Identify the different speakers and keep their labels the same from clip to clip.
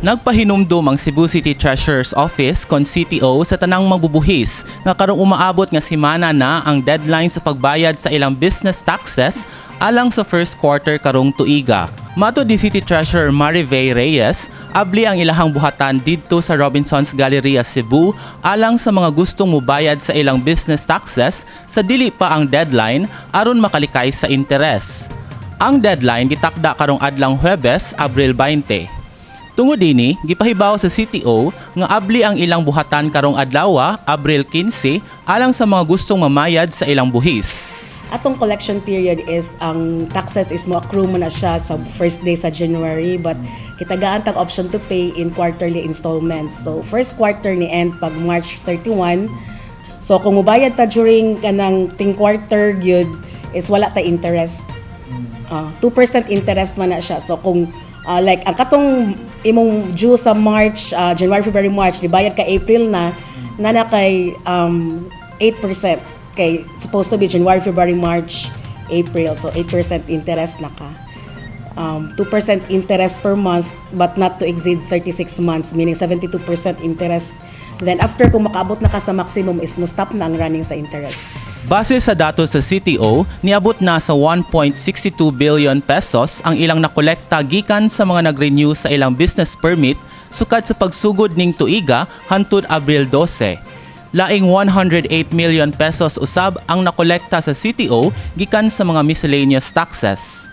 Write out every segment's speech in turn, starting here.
Speaker 1: Nagpahinumdum ang Cebu City Treasurer's Office kon CTO sa tanang magbubuhis nga karong umaabot nga simana na ang deadline sa pagbayad sa ilang business taxes alang sa first quarter karong tuiga. Matod ni City Treasurer Marivey Reyes, abli ang ilahang buhatan didto sa Robinson's Galleria Cebu alang sa mga gustong mubayad sa ilang business taxes sa dili pa ang deadline aron makalikay sa interes. Ang deadline gitakda karong adlang Huwebes, Abril 20. Tungod dini, gipahibaw sa CTO nga abli ang ilang buhatan karong adlaw, Abril 15, alang sa mga gustong mamayad sa ilang buhis.
Speaker 2: Atong collection period is ang taxes is mo accrue mo na siya sa first day sa January, but gitagaan tag option to pay in quarterly installments. So first quarter ni end pag March 31. So kung mubayad ta during kanang ting quarter gyud is wala ta interest. 2% interest man na siya. So kung like ang katong imong due sa March, January, February, March, di bayad ka April na, na kay 8% kay supposed to be January, February, March, April. So 8% interest na ka. 2% interest per month but not to exceed 36 months, meaning 72% interest. Then after, kung makaabot na ka sa maximum is mo stop na ang running sa interest.
Speaker 1: Base sa datos sa CTO, niabot na sa 1.62 billion pesos ang ilang nakolekta gikan sa mga nag-renew sa ilang business permit sukad sa pagsugod ning tuiga hantud Abril 12. Laing 108 million pesos usab ang nakolekta sa CTO gikan sa mga miscellaneous taxes.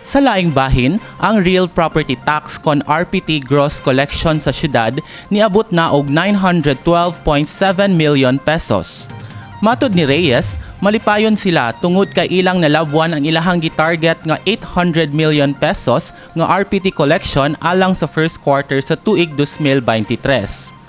Speaker 1: Sa laing bahin, ang real property tax kon RPT gross collection sa syudad niabot na og 912.7 million pesos. Matod ni Reyes, malipayon sila tungod kay ilang nalabwan ang ilahang gitarget nga 800 million pesos nga RPT collection alang sa first quarter sa tuig 2023.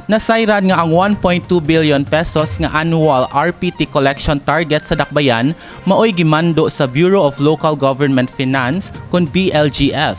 Speaker 1: Nasayran nga ang 1.2 billion pesos nga annual RPT collection target sa Dakbayan maoy gimando sa Bureau of Local Government Finance kon BLGF.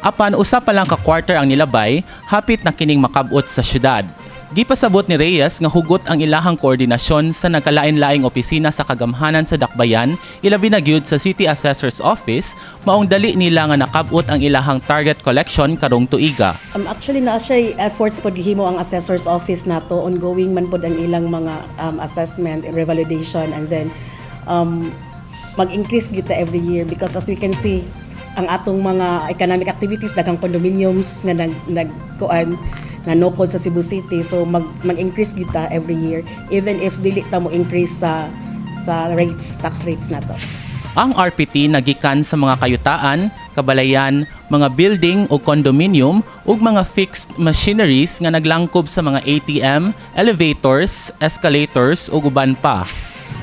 Speaker 1: Apan usa pa lang ka quarter ang nilabay, hapit na kining makabot sa syudad. Gipasabot ni Reyes nga hugot ang ilahang koordinasyon sa nagkalain-laing opisina sa kagamhanan sa Dakbayan, ilabi na gyud sa City Assessor's Office, maong dali nila nga nakabot ang ilahang target collection karong tuiga.
Speaker 2: Actually naa siya efforts pod gihimo ang assessor's office nato. Ongoing man pod ang ilang mga assessment and revalidation, and then mag-increase kita every year because as we can see, ang atong mga economic activities, daghang condominiums nga nag nagkuan na nukod sa Cebu City, so mag-increase kita every year even if dili ta mo increase sa rates, tax rates nato.
Speaker 1: Ang RPT nagikan sa mga kayutaan, kabalayan, mga building o condominium ug mga fixed machineries nga naglangkob sa mga ATM, elevators, escalators ug uban pa.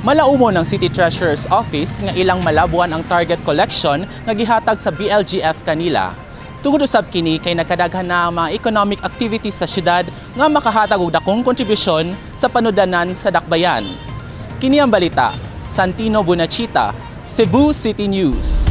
Speaker 1: Malaumo ng City Treasurer's Office nga ilang malabuan ang target collection nga gihatag sa BLGF kanila. Tungod usab kini kay nagkadaghan na ang mga economic activities sa syudad nga makahatag og dakong kontribusyon sa panudanan sa Dakbayan. Kini ang balita, Santino Bunachita, Cebu City News.